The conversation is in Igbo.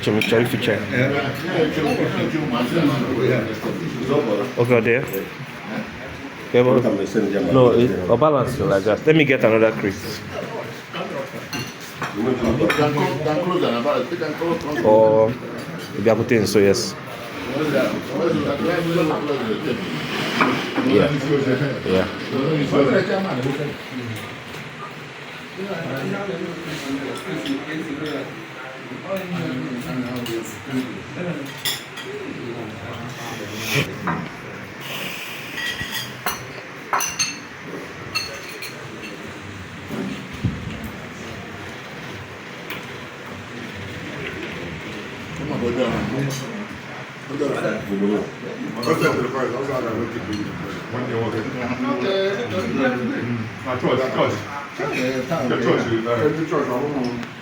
Chọrọ ificha ya. Okay, ọ dị ya? Okay, but- No, it, or balance it like that. Let me get another crate. Or bịakwute nso, yes. Yeah. Yeah. Church, church. The church.